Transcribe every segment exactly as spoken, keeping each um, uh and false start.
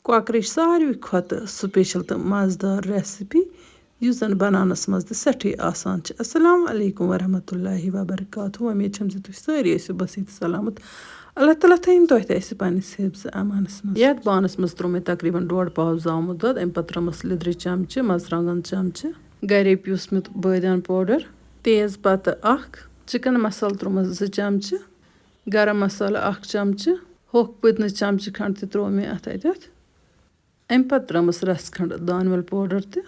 کۄکرٕچ ساروی کھۄتہٕ special تہٕ مزٕدار recipe، یُس زن بناونس منٛز تہِ سٮ۪ٹھٕے آسان چھِ۔ السلام علیکم ورحمۃ اللہ وبرکاتہ۔ وۄمید چھم زِ تُہۍ سٲری ٲسِو بصیٖت سلامت۔ اللہ تعالیٰ تھٲیِن تۄہہِ تہِ اَسہِ پننِس حفظ امانس منٛز۔ یتھ بانس منٛز تروو مےٚ تقریباً ڈۄڈ پاو زامُت دۄد، امہِ پتہٕ ترٲومس لیٚدرِ چمچہٕ، مرژٕوانٛگن چمچہٕ، گرے پیوٗسمُت بٲدیان powder، تیز پتہٕ اکھ، chicken مسالہٕ ترٲومس زٕ چمچہٕ، گرم مسالہٕ اکھ چمچہٕ، ہوٚکھ پٔدنہٕ چمچہٕ کھنٛڈ تہِ ترٛوو مےٚ اَتھ اَتٮ۪تھ۔ اَمہِ پتہٕ ترٲومَس رَس کھنٛڈ دانہِ وَل powder تہِ۔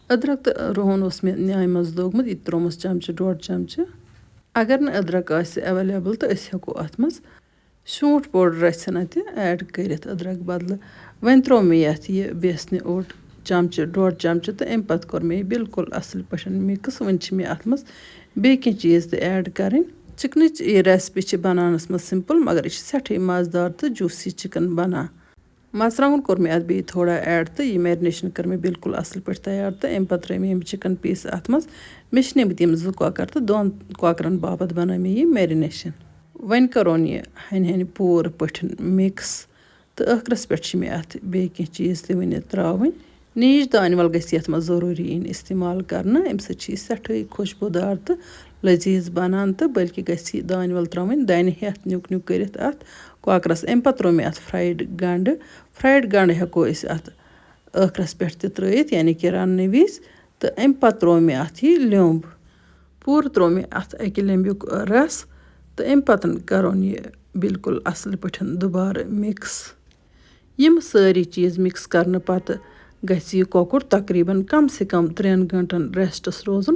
أدرَک تہٕ رُہُن اوس مےٚ نیٛامہِ منٛز دوٚگمُت، یہِ تہِ ترٛوومَس چمچہٕ، ڈۄڈ چمچہٕ۔ اگر نہٕ أدرَک آسہِ available تہٕ أسۍ ہٮ۪کو اَتھ منٛز شوٗنٛٹھ powder رَژھِ ہنا تہِ add کٔرِتھ أدرَک بدلہٕ۔ وۄنۍ ترٛوو مےٚ یَتھ یہِ بیسنہِ اوٚٹ چمچہٕ، ڈۄڈ چمچہٕ، تہٕ اَمہِ پتہٕ کوٚر مےٚ یہِ بالکل اَصٕل پٲٹھۍ mix۔ وۄنۍ چھِ مےٚ اَتھ منٛز بیٚیہِ کینٛہہ چیٖز تہِ add کَرٕنۍ۔ Chickenٕچ یہِ recipe چھِ بناونَس منٛز simple، مگر یہِ چھِ سٮ۪ٹھٕے مزٕدار تہٕ juicy chicken بنان۔ مرژٕوانٛگُن کوٚر مےٚ اَتھ بیٚیہِ تھوڑا add تہٕ یہِ marination کٔر مےٚ بالکل اَصٕل پٲٹھۍ تیار۔ تہٕ اَمہِ پتہٕ ترٲوۍ مےٚ یِم chicken piece اَتھ منٛز۔ مےٚ چھِ نِمٕتۍ یِم زٕ کۄکَر تہٕ دۄن کۄکرَن باپتھ بنٲو مےٚ یہِ marination۔ وۄنۍ کَرون یہِ ہَنہِ ہَنہِ پوٗرٕ پٲٹھۍ mix۔ تہٕ ٲخرَس پٮ۪ٹھ چھِ مےٚ اَتھ بیٚیہِ کینٛہہ چیٖز تہِ وٕنہِ ترٛاوٕنۍ۔ نیٖج دانہِ وَل گژھِ یَتھ منٛز ضروٗری یِنۍ استعمال کرنہٕ۔ اَمہِ سۭتۍ چھِ یہِ سٮ۪ٹھٕے خوشبوٗدار تہٕ لذیذ بنان، تہٕ بلکہِ گژھِ یہِ دانہِ وَل ترٛاوٕنۍ دانہِ ہٮ۪تھ نیُک نیُک کٔرِتھ اَتھ کۄکرَس۔ اَمہِ پتہٕ ترٛوو مےٚ اَتھ fried گنٛڈٕ۔ Fried گنٛڈٕ ہٮ۪کو أسۍ اَتھ ٲخرَس پٮ۪ٹھ تہِ ترٛٲیِتھ، یعنی کہِ رَننہٕ وِزِ۔ تہٕ اَمہِ پتہٕ ترٛوو مےٚ اَتھ یہِ لیوٚمب۔ پوٗرٕ ترٛوو مےٚ اَتھ اَکہِ لیٚمبیُک رَس تہٕ اَمہِ پتہٕ کَرون یہِ بالکل اَصٕل پٲٹھۍ دُبارٕ mix۔ یِم سٲری چیٖز mix کرنہٕ پتہٕ گژھِ یہِ کۄکُر تقریباً کم سے کم ترٛٮ۪ن گھنٹن restس روزُن،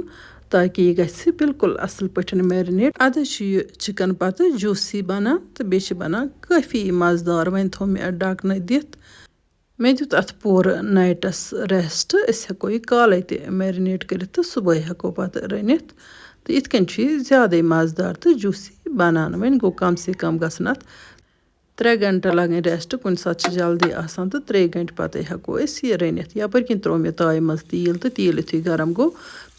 تاکہِ یہِ گژھِ بالکل اَصٕل پٲٹھۍ marinate۔ اَدٕ چھُ یہِ chicken پتہٕ juicy بنان تہٕ بیٚیہِ چھِ بنان کٲفی مزٕدار۔ وۄنۍ تھوٚو مےٚ اَتھ ڈھکنہٕ دِتھ۔ مےٚ دیُت اَتھ پوٗرٕ nightس rest۔ أسۍ ہٮ۪کو یہِ کالے تہِ marinate کٔرِتھ تہٕ صُبحٲے ہٮ۪کو پتہٕ رٔنِتھ۔ تہٕ یِتھ کٔنۍ چھُ یہِ زیادَے مزٕدار تہٕ juicy بنان۔ وۄنۍ گوٚو کم سے کم گژھن اَتھ ترٛےٚ گھنٹہٕ لگٕنۍ rest۔ کُنہِ ساتہٕ چھِ جلدی آسان تہٕ ترٛیٚیہِ گھنٹہٕ پتَے ہٮ۪کو أسۍ یہِ رٔنِتھ۔ یپٲرۍ کِنۍ ترٛوو مےٚ تایہِ منٛز تیٖل تہٕ تیٖل یُتھُے گرم گوٚو،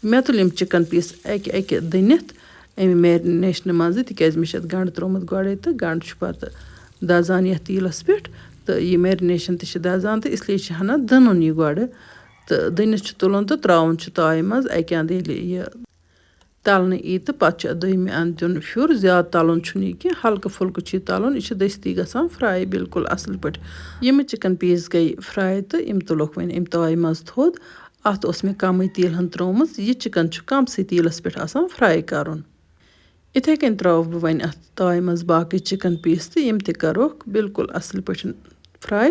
مےٚ تُلۍ یِم chicken piece اَکہِ اَکہِ دٕنِتھ اَمہِ marinationہٕ منٛزٕ، تِکیٛازِ مےٚ چھِ اَتھ گنٛڈٕ ترٛوومُت گۄڈَے تہٕ گنٛڈٕ چھُ پتہٕ دَزان یَتھ تیٖلَس پٮ۪ٹھ، تہٕ یہِ marination تہِ چھِ دَزان، تہٕ اس لیے چھِ ہنا دٕنُن یہِ گۄڈٕ۔ تہٕ دٕنِتھ چھُ تُلُن تہٕ ترٛاوُن چھُ تایہِ منٛز۔ اَکہِ اَندٕ ییٚلہِ یہِ تَلنہٕ یی تہٕ پَتہٕ چھُ اَتھ دوٚیمہِ اَندٕ دیُن پھیُر۔ زیادٕ تَلُن چھُنہٕ یہِ کینٛہہ، ہلکہٕ پھُلکہٕ چھُ یہِ تَلُن، یہِ چھُ دٔستی گژھان fry بالکل اَصٕل پٲٹھۍ۔ یِم chicken piece گٔے fry تہٕ یِم تُلُکھ وۄنۍ اَمہِ تایہِ منٛز تھوٚد۔ اَتھ اوس مےٚ کَمٕے تیٖل ہن ترٛوومٕژ، یہِ chicken چھُ کَمسٕے تیٖلَس پٮ۪ٹھ آسان fry کَرُن۔ یِتھَے کٔنۍ ترٛاوٕ بہٕ وۄنۍ اَتھ تایہِ منٛز باقٕے chicken piece تہٕ یِم تہِ کَروکھ بالکل اَصٕل پٲٹھۍ fry۔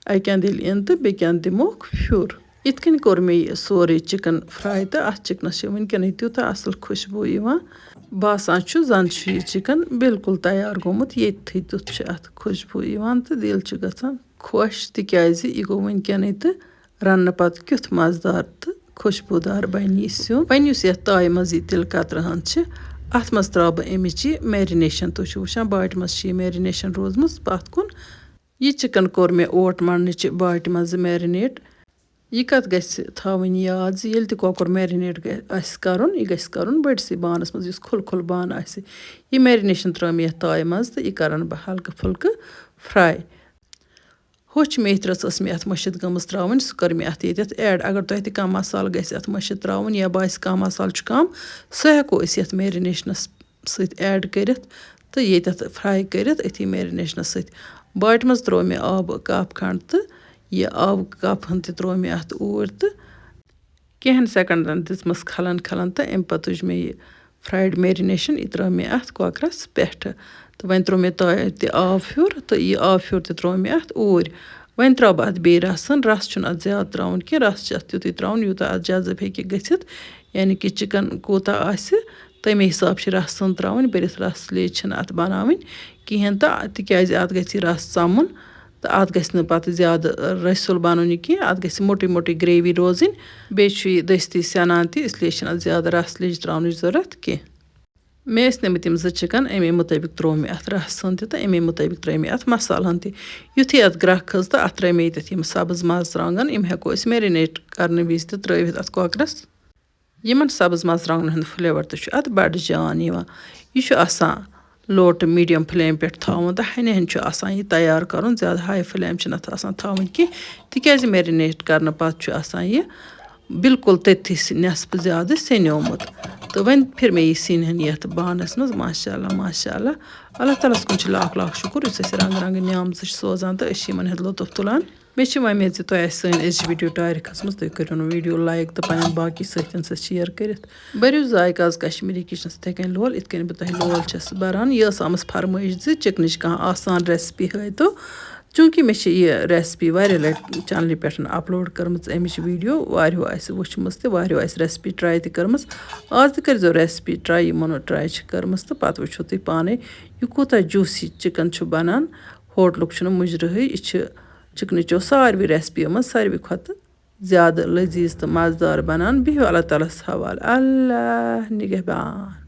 اَکہِ اَندٕ ییٚلہِ اِن تہٕ بیٚکہِ اَندٕ دِموکھ پھیُر۔ یِتھ کٔنۍ کوٚر مےٚ یہِ سورُے chicken fry تہٕ اَتھ chickenس چھِ وٕنکیٚنٕے تیوٗتاہ اَصٕل خوشبوٗ یِوان۔ باسان چھُ زَن چھُ یہِ chicken بالکل تیار گوٚمُت، ییٚتھٕے تیُتھ چھُ اَتھ خوشبوٗ یِوان تہٕ دِل چھُ گژھان خۄش، تِکیٛازِ یہِ گوٚو وٕنکیٚنٕے تہٕ رَننہٕ پَتہٕ کیُتھ مَزٕدار تہٕ خوشبوٗدار بَنہِ یہِ سیُن۔ وۄنۍ یُس یَتھ تایہِ منٛز یہِ تِلہٕ کترٕ ہن چھِ، اَتھ منٛز ترٛاوٕ بہٕ اَمِچ یہِ marination۔ تُہۍ چھِو وٕچھان باٹہِ منٛز چھِ یہِ marination روٗزمٕژ پَتھ کُن۔ یہِ chicken کوٚر مےٚ اوٹ مَنڈنٕچہِ باٹہِ منٛز marinate۔ یہِ کَتھ گژھِ تھاوٕنۍ یاد زِ ییٚلہِ تہِ کۄکُر marinate گژھِ، آسہِ کَرُن، یہِ گژھِ کَرُن بٔڑسٕے بانَس منٛز، یُس کھُل کھُل بانہٕ آسہِ۔ یہِ marination ترٛٲو مےٚ یَتھ تایہِ منٛز تہٕ یہِ کَرَن بہٕ ہلکہٕ پھُلکہٕ fry۔ ہوٚچھ میتھۍ رٕژ ٲس مےٚ اَتھ مٔشِتھ گٔمٕژ ترٛاوٕنۍ، سُہ کٔر مےٚ اَتھ ییٚتٮ۪تھ add۔ اگر تۄہہِ تہِ کانٛہہ مصالہٕ گژھِ اَتھ مٔشِتھ ترٛاوُن یا باسہِ کانٛہہ مصالہٕ چھُ کَم، سُہ ہٮ۪کو أسۍ یَتھ marinationس سۭتۍ add کٔرِتھ تہٕ ییٚتٮ۪تھ fry کٔرِتھ أتھی marinationس سۭتۍ۔ باٹہِ منٛز ترٛوو مےٚ آبہٕ cup کھنٛڈ تہٕ یہِ آبہٕ cup ہن تہِ ترٛوو مےٚ اَتھ اوٗرۍ تہٕ کینٛہَن secondن دِژمَس کھلن کھلن تہٕ اَمہِ پَتہٕ تُج مےٚ یہِ fried marination، یہِ ترٛٲو مےٚ اَتھ کۄکرَس پٮ۪ٹھٕ۔ تہٕ وۄنۍ ترٛوو مےٚ تۄ-، تہِ آب پھیُر تہٕ یہِ آب پھیُر تہِ ترٛوو مےٚ اَتھ اوٗرۍ۔ وۄنۍ ترٛاوٕ بہٕ اَتھ بیٚیہِ رَسَن۔ رَس چھُنہٕ اَتھ زیادٕ ترٛاوُن کینٛہہ، رَس چھُ اَتھ تیُتُے ترٛاوُن، یوٗتاہ اَتھ جذب ہیٚکہِ گٔژھِتھ، یعنی کہِ chicken کوٗتاہ آسہِ، تَمے حساب چھِ رَسَن ترٛاوٕنۍ۔ بٔرِتھ رَس لیج چھِنہٕ اَتھ بَناوٕنۍ کِہیٖنۍ تہٕ، تِکیٛازِ اَتھ گژھِ یہِ رَس ژَمُن۔ تہٕ اَتھ گژھِ نہٕ پَتہٕ زیادٕ رَسہِ سیوٚل بَنُن یہِ کینٛہہ، اَتھ گژھِ موٚٹٕے موٚٹٕے gravy روزٕنۍ، بیٚیہِ چھُ یہِ دٔستی سٮ۪نان تہِ، اس لیے چھِنہٕ اَتھ زیادٕ رَس لیج ترٛاونٕچ ضوٚرَتھ کینٛہہ۔ مےٚ ٲسۍ نِمٕتۍ یِم زٕ chicken، اَمے مُطٲبِق ترٛوو مےٚ اَتھ رَس ہن تہِ تہٕ اَمے مُطٲبِق ترٛٲے مےٚ اَتھ مصالہٕ ہن تہِ۔ یُتھُے اَتھ گرٛٮ۪کھ کھٔژ تہٕ اَتھ ترٛٲے مےٚ ییٚتٮ۪تھ یِم سَبٕز مَرژٕوانٛگَن، یِم ہٮ۪کو أسۍ marinate کَرنہٕ وِزِ تہِ ترٛٲوِتھ اَتھ کۄکرَس۔ یِمَن سَبٕز مَرژٕوانٛگنَن ہُنٛد flavour تہِ چھُ اَتھ بَڑٕ جان یِوان۔ یہِ چھُ آسان low to medium flame پٮ۪ٹھ تھاوُن، تہٕ ہَنہِ ہَنہِ چھُ آسان یہِ تیار کَرُن، زیادٕ high flame چھِنہٕ اَتھ آسان تھاوٕنۍ کینٛہہ، تِکیٛازِ marinate کَرنہٕ پَتہٕ چھُ آسان یہِ بالکل تٔتھی س-، نٮ۪صفہٕ زیادٕ سیٚنیومُت۔ تہٕ وۄنۍ پھِر مےٚ یہِ سِنۍ ہَن یَتھ بانَس منٛز، ماشاء اللہ، ماشاء اللہ۔ اللہ تعالیٰ ہَس کُن چھُ لاکھ لاکھ شُکُر، یُس اَسہِ رنٛگ رنٛگہٕ نعمژٕ چھِ سوزان تہٕ أسۍ چھِ یِمَن ہُنٛد لطف تُلان۔ مےٚ چھِ وۄمید زِ تۄہہِ آسہِ سٲنۍ أزچہِ video ٹارِ کھٔژمٕژ، تُہۍ کٔرِو نہٕ video like تہٕ پنٛنٮ۪ن باقٕے سٲتھٮ۪ن سۭتۍ share کٔرِتھ۔ بٔرِو ذایقہٕ آز کشمیٖری kitchenس یِتھَے کٔنۍ لول، یِتھ کٔنۍ بہٕ تۄہہِ لول چھَس بَران۔ یہِ ٲس آمٕژ فرمٲیش زِ chicken-ٕچ کانٛہہ آسان recipe ہٲیتو، چوٗنٛکہِ مےٚ چھِ یہِ recipe واریاہ لَٹہِ channelہِ پٮ۪ٹھ upload کٔرمٕژ، اَمِچ video واریاہو آسہِ وٕچھمٕژ تہِ واریاہو آسہِ recipe try تہِ کٔرمٕژ۔ آز تہِ کٔرۍزیو recipe try، یِمو نہٕ try چھِ کٔرمٕژ، تہٕ پَتہٕ وٕچھِو تُہۍ پانَے یہِ کوٗتاہ juicy chicken چھُ بَنان۔ ہوٹلُک چھُنہٕ مُجرٕہٕے، یہِ چھِ chicken-ٕچو ساروٕے recipeیو منٛز ساروٕے کھۄتہٕ زیادٕ لذیذ تہٕ مزٕدار بنان۔ بِہِو اللہ تعالیٰ ہَس حوالہٕ۔ اللہ نگہبان۔